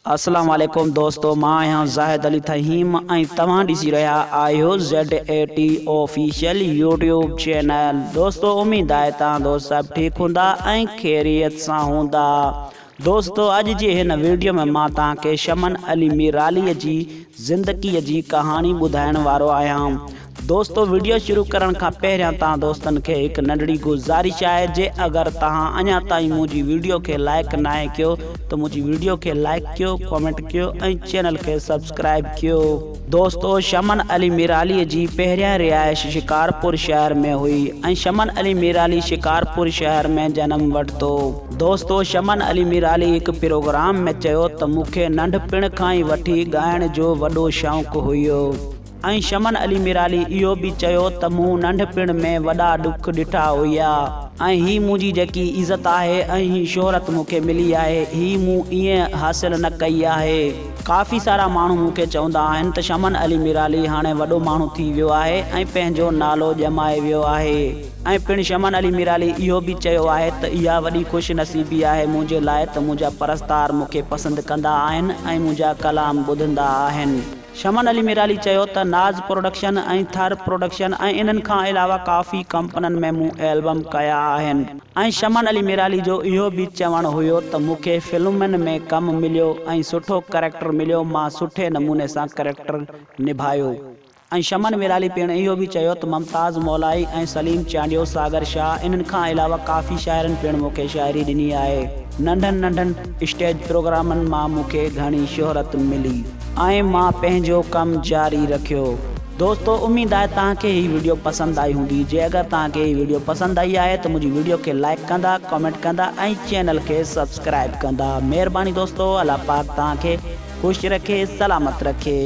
اسلام عليڪم دوستو مان آهيان زاهد علي ٿهيم ۽ توهان ڏسي رهيا آهيو Z A T official YouTube channel دوستو اميد آهي توهان دوست سڀ ٺيڪ هوندا ۽ خيريت سان هوندا دوستو اڄ جي هن ويڊيو ۾ مان توهان کي شمن علي ميرالي جي زندگي جي ڪهاڻي ٻڌائڻ وارو آهيان دوستو وڊيو شروع ڪرڻ کان پهريان توهان دوستن کي هڪ ننڍڙي گذارش آهي جي اگر توهان اڃا تائين منهنجي وڊيو کي لائيڪ ناهي ڪيو ته منهنجي وڊيو کي لائيڪ ڪيو ڪمينٽ ڪيو ۽ چينل کي سبسڪرائيب ڪيو. دوستو شمن علي ميرالي جي پهريان رهائش شڪارپور شهر ۾ هئي ۽ شمن علي ميرالي شڪارپور شهر ۾ جنم ورتو. دوستو شمن علي ميرالي هڪ پروگرام ۾ چيو ته مون کي ننڍپڻ کان ئي وٺي ڳائڻ جو وڏو شوق هيو. ۽ شمن علي ميرالي اهو به چيو ته مون ننڍپڻ ۾ وڏا ڏک ڏٺا هيا ۽ هي منهنجي جيڪي عزت آهي ۽ هي شهرت مون کي ملي آهي هي مون ائين حاصل نه ڪئي آهي. ڪافي سارا ماڻهو مون کي چوندا آهن ته شمن علي ميرالي هاڻي وڏو ماڻهو ٿي ويو آهي ۽ پنهنجو نالو ڄمائي ويو آهي ۽ پڻ شمن علي ميرالي اهو به چيو آهي ته اها وڏي خوش نصيبي آهي منهنجي لاء ته منهنجا پرستار مون کي پسند ڪندا آهن ۽ منهنجا ڪلام ٻڌندا آهن. شمن علي ميرالي چيو ته ناز پروڊڪشن ۽ ٿر پروڊڪشن ۽ انهن کان علاوه ڪافي ڪمپنن ۾ مون البم ڪيا آهن ۽ شمن علي ميرالي جو اهو به چوڻ هيو ته مون کي فلمن ۾ ڪم مليو ۽ سٺو ڪريڪٽر مليو مان سٺي نموني سان ڪريڪٽر نڀايو. ۽ شمن ميرالي پڻ اهو به چيو ته ممتاز مولائي ۽ سليم چانڊيو، ساگر شاهه انهن کان علاوه ڪافي شاعرن پڻ مون کي شاعري ڏني آهي. ننڍن ننڍن اسٽيج پروگرامن مان مون کي گهڻي شهرت ملي. ۽ مان پنهنجو ڪم جاري رکيو. دوستو اميد آهي توهان کي هي وڊيو پسند آئي هوندي جي اگر توهان کي هي وڊيو پسند آئي آهي ته منهنجي وڊيو کي لائيڪ ڪندا ڪمينٽ ڪندا ۽ چينل کي سبسڪرائيب ڪندا مهرباني دوستو الله پاڪ توهان کي خوش رکي سلامت رکي.